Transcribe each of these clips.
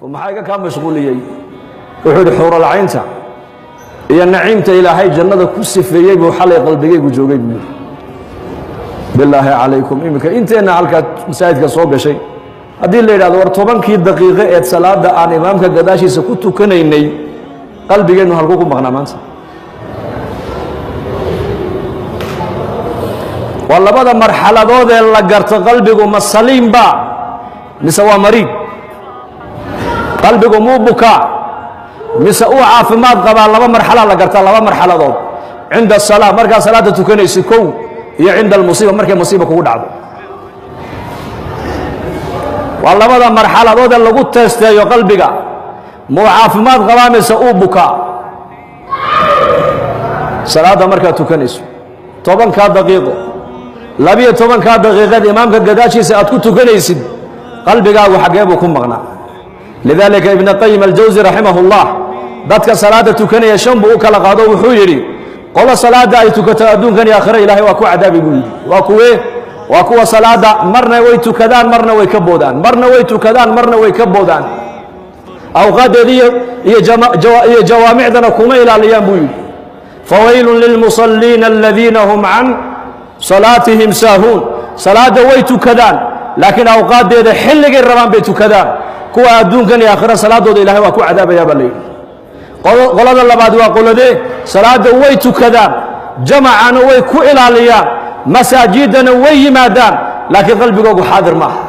Maxaa iga kaa mashquuliyey? Wuxuu yidhi xuuralcaynta iyo naciimta Ilaahay jannada ku sifeeyey buu xalay qalbigaygu joogay, buu yidhi. Bilaahi calaykum, iminka inteenna halkaa masaajidka soo gashay, haddii la yidhahdo war 10-kii daqiiqo eed salaada aan imaamka gadaashiisa ku tukanaynay qalbigeennu halkuu ku maqnaa maanta? Waa labada marxaladood ee la garto qalbigu ma saliim ba mise waa mariid, qalbigu muu bukaa mise uu caafimaad qabaa. Laba marxala la gartaa, laba marxaladood: cinda asalaa, markaa salaada tukanayso kow, iyo cinda almusiiba, markay musiiba kugu dhacdo. Waa labada marxaladood ee lagu teesteeyo qalbiga muu caafimaad qabaa mise uu bukaa. Salaadda markaad tukanayso 10-kaa daqiiqo, 12-kaa daqiiqeed imaamka gadaashiisa aad ku tukanaysid, qalbigaagu xaggee buu ku maqnaa? Lidaalika Ibn Qayim Aljawsi raximah اllah dadka salaada tukanaya shan buu u kala qaado. Wuxuu yidhi qolo salaada ay tukato adduunkan iyo aakhira Ilahay waa ku cadaabi, buu yidhi. Waa kuwee? Waa kuwa salaada marna way tukadaan, marna way ka boodaan, marna way tukadaan, marna way ka boodaan, awqaaddeeda iyo jawaamicdana kuma ilaaliyaan, buu yidhi. Fawaylun lilmusaliina aladiina hum can salaatihim saahuun. Salaadda way tukadaan, laakiin awqaaddeeda xilligay rabaan bay tukadaan. Kuwa adduunkan iyo aakhira salaadooda Ilahay waa ku cadaabaya, baa la yidhi. Qolada labaad waa qoladee? Salaadda way tukadaan, jamacana way ku ilaaliyaan, masaajidana way yimaadaan, laakiin qalbigoogu xaadir maaha.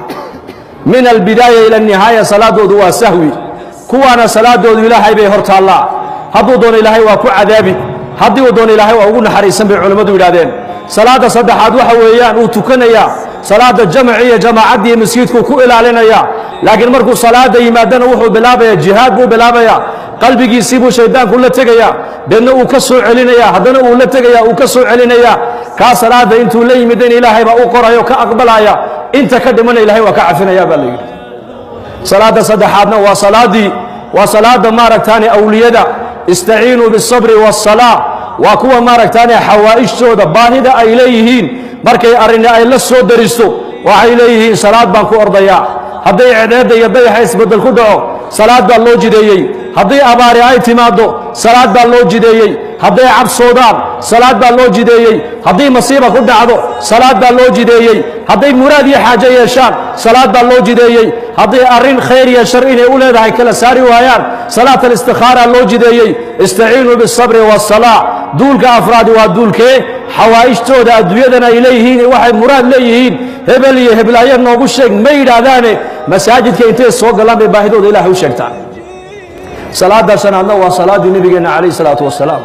Min albidaaya ila anihaaya salaadoodu waa sahwi. Kuwaana salaadoodu Ilaahay bay hor taallaa. Hadduu doono Ilaahay waa ku cadaabi, haddii uu doono Ilaahay waa ugu naxariisan, bay culimmadu yidhahdeen. Salaadda saddexaad waxa weeyaan uu tukanayaa salaadda jamaci iyo jamaacaddii masjidkuu ku ilaalinaya, laakiin markuu salaada yimaadana wuxuu bilaabayaa jihaad buu bilaabayaa. Qalbigiisii buu shaydaanku la tegayaa, deedna uu ka soo celinaya, haddana uu la tegaya, uu ka soo celinaya. Kaa salaada intuu la yimidana Ilaahay baa u qoraya o ka aqbalaya, inta ka dhimana Ilahay waa ka cafinaya, baa la yidhi. Salaada saddexaadna waa salaadii, waa salaada maaragtaane awliyada. Istaciinuu biالsabri waالsalaa. Waa kuwa maaragtaane xawaa'ijtooda, baahida ay leeyihiin, markay arrini ay la soo daristo, waxay leeyihiin salaad baan ku ordayaa. Hadday cedheedda iyo dayaxa isbeddel ku dhaco, salaad baa loo jideeyey. Haddii abaari ay timaaddo, salaad baa loo jideeyey. Hadday cabsoodaan, salaad baa loo jideeyey. Haddii masiiba ku dhacdo, salaad baa loo jideeyey. Hadday muraad iyo xaajo yeeshaan, salaad baa loo jideeyey. Hadday arrin khayr iyo shar inay u leedahay kala saari waayaan, salaat alistikhaara loo jideeyey. Istaciinuu biالsabri waالsalaa. Duulka afraadi waa duulkee? Xawaa'ijtooda adduunyadan ay leeyihiin, waxay muraad leeyihiin, hebel iyo heblaayo noogu sheeg ma yidhaahdaane, masaajidka intay soo galaan bay baahidooda Ilahay u sheegtaan. Salaada shanaadna waa salaaddii nebigeenna calayh isalaatu wasalaam.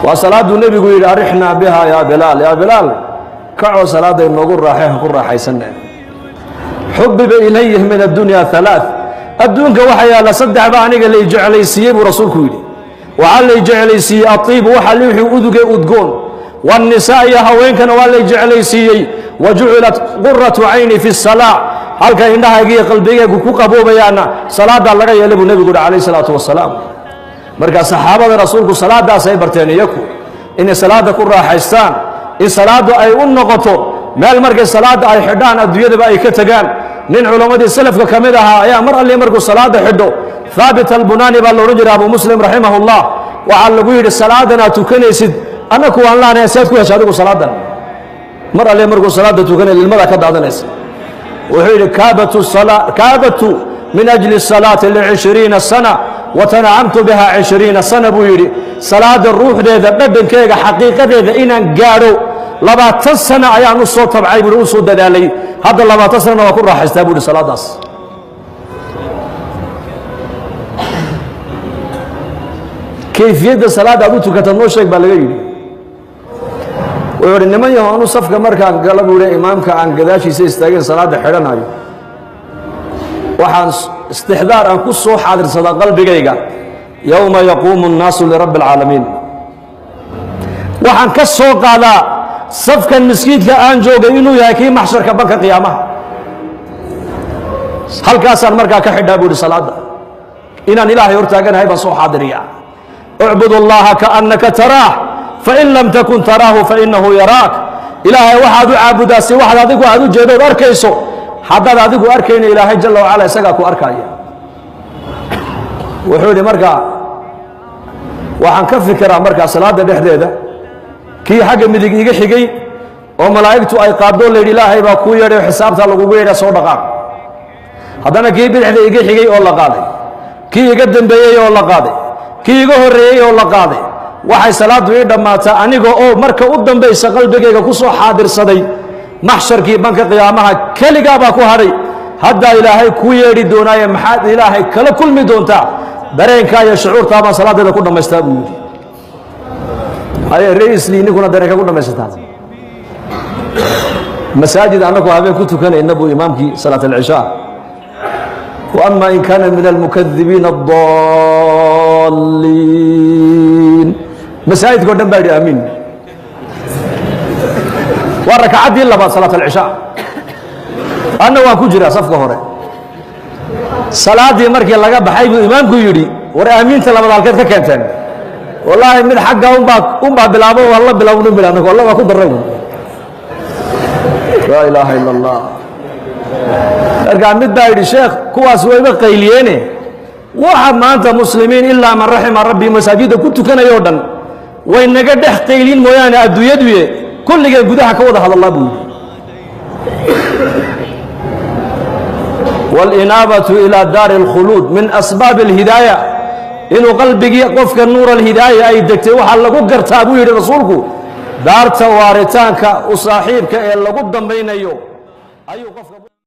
Waa salaaduu nebigu yidhi: "Arixnaa biha yaa Bilaal, yaa Bilaal, kacoo salaadday noogu raaxay, han ku raaxaysanne." Xubiba ilayhi min addunya halaaث. Adduunka waxa yaalla saddex ba aniga lay jeclaysiiyey, buu rasuulku yidhi. Waxaa lay jeclaysiiyey aiibu, waxa wixii uduge udgoon, waannisaa, iyo haweenkana waa lay jeclaysiiyey, wa jucilat quratu cayni fi الsalaa, halka indhahayga iyo qalbigaygu ku qaboobayaana salaadaa laga yeelay, buu nebigu yidhi calayh isalaatu wasalaam. Marka saxaabada rasuulku salaadaas ay barteen iyaku, inay salaada ku raaxaystaan, in salaaddu ay u noqoto meel markay salaadda ay xidhaan adduunyadaba ay ka tegaan. Nin culammadii salafka ka mid ahaa ayaa mar alli markuu salaadda xidho, Haabit Albunaani baa la odhan jiray, Abu Muslim raximah ullah, waxaa lagu yidhi: "Salaadan aad tukanaysid annaku waan laanaya, sead ku hesha adigu salaadan?" Mar alle markuu salaada tukanaya lilmadaa ka daadanaysa. Wuxuu yidhi: "Kaabatu min ajli الsalaati licishriina sana watanacamtu biha 20 sana," buu yidhi. "Salaada ruuxdeeda, dhadhankeega, xaqiiqadeeda inaan gaadho 20 sano ayaan u soo tabcay," buui, "u soo dadaalay. Hadda 20 sanana waa ku raaxaystaa," bu yidhi, "salaadaas." "Kayfiyadda salaadda aad u tukata noo sheeg," baa laga yidhi. Wuxuu idhi: "Niman yaho, anu safka markaan gala," buu yidhi, "imaamka aan gadaashiisa istaageen salaadda xidhanayo, waxaan istixdaar aan ku soo xaadirsadaa qalbigayga yowma yaquumu الnaasu lirabbi اlcaalamiin. Waxaan ka soo qaadaa safkan miskiidka aan joogay inuu yahay kii maxsharka, banka qiyaamaha. Halkaasaan markaa ka xidhaa," buu yidhi, "salaadda inaan Ilaahay hortaaganahay baan soo xaadiriyaa. Ucbud allaha kaannaka taraah, fain lam takun taraahu fainahu yaraak. Ilaahay waxaad u caabudaa si waxaad adigu aad u jeedood arkayso. Haddaad adigu arkayna, Ilaahay jala wacala isagaa ku arkaya." Wuxuu yidhi markaa waxaan ka fikiraa markaa salaadda dhexdeeda kii xagga midig iga xigay oo malaa'igtu ay qaadoo la yidhi Ilaahay baa kuu yeedhay oo xisaabtaa lagugu yeedha, soo dhaqaaq. Haddana kii bidixda iga xigay oo la qaaday, kii iga dambeeyey oo la qaaday, kii iga horreeyey oo la qaaday, waxay salaaddu ii dhammaataa aniga oo marka u dambaysa qalbigayga ku soo xaadirsaday maxsharkii banka qiyaamaha, keligaa baa ku hadhay, haddaa Ilaahay kuu yeedhi doonaaye, maxaad Ilaahay kala kulmi doontaa? Dareenkaa iyo shucuurtaa baan salaaddeeda ku dhammaystaa, buu yidhi. Haye reisli, ninkuna dareenka ku dhammaysataa. Masaajid annagu habeen ku tukanayna buu imaamkii salaat alcishaa وأما إن كان من المكذبين الضالين, masaajidka o dhan baa yidhi aamiin. Waa rakacaddii labaad salaat alcishaa, anna waan ku jiraa safka hore. Salaaddii markii laga baxay buu imaamku yidhi, war aamiinta labaad halkeed ka keenteen? Wallaahi mid xagga unbaa bilaabo, waa la bilaabno bil anagu alla waa ku darray. Laa ilaaha ila Allah. Markaa mid baa yidhi, sheekh, kuwaas wayba qayliyeene, waxa maanta muslimiin ilaa man raxima rabbi masaajidda ku tukanayoo dhan way naga dhex qaylin mooyaane, adduunyaduye kulligeen gudaha ka wada hadallaa, buu yidhi. Wاlinaabatu ilى daari اlkhuluud min asbaabi اlhidaaya, inuu qalbigii qofka nuur alhidaaya ay degtay waxaa lagu gartaa, buu yidhi rasuulku, daarta waaritaanka u saaxiibka ee lagu dambaynayo ayuu qofka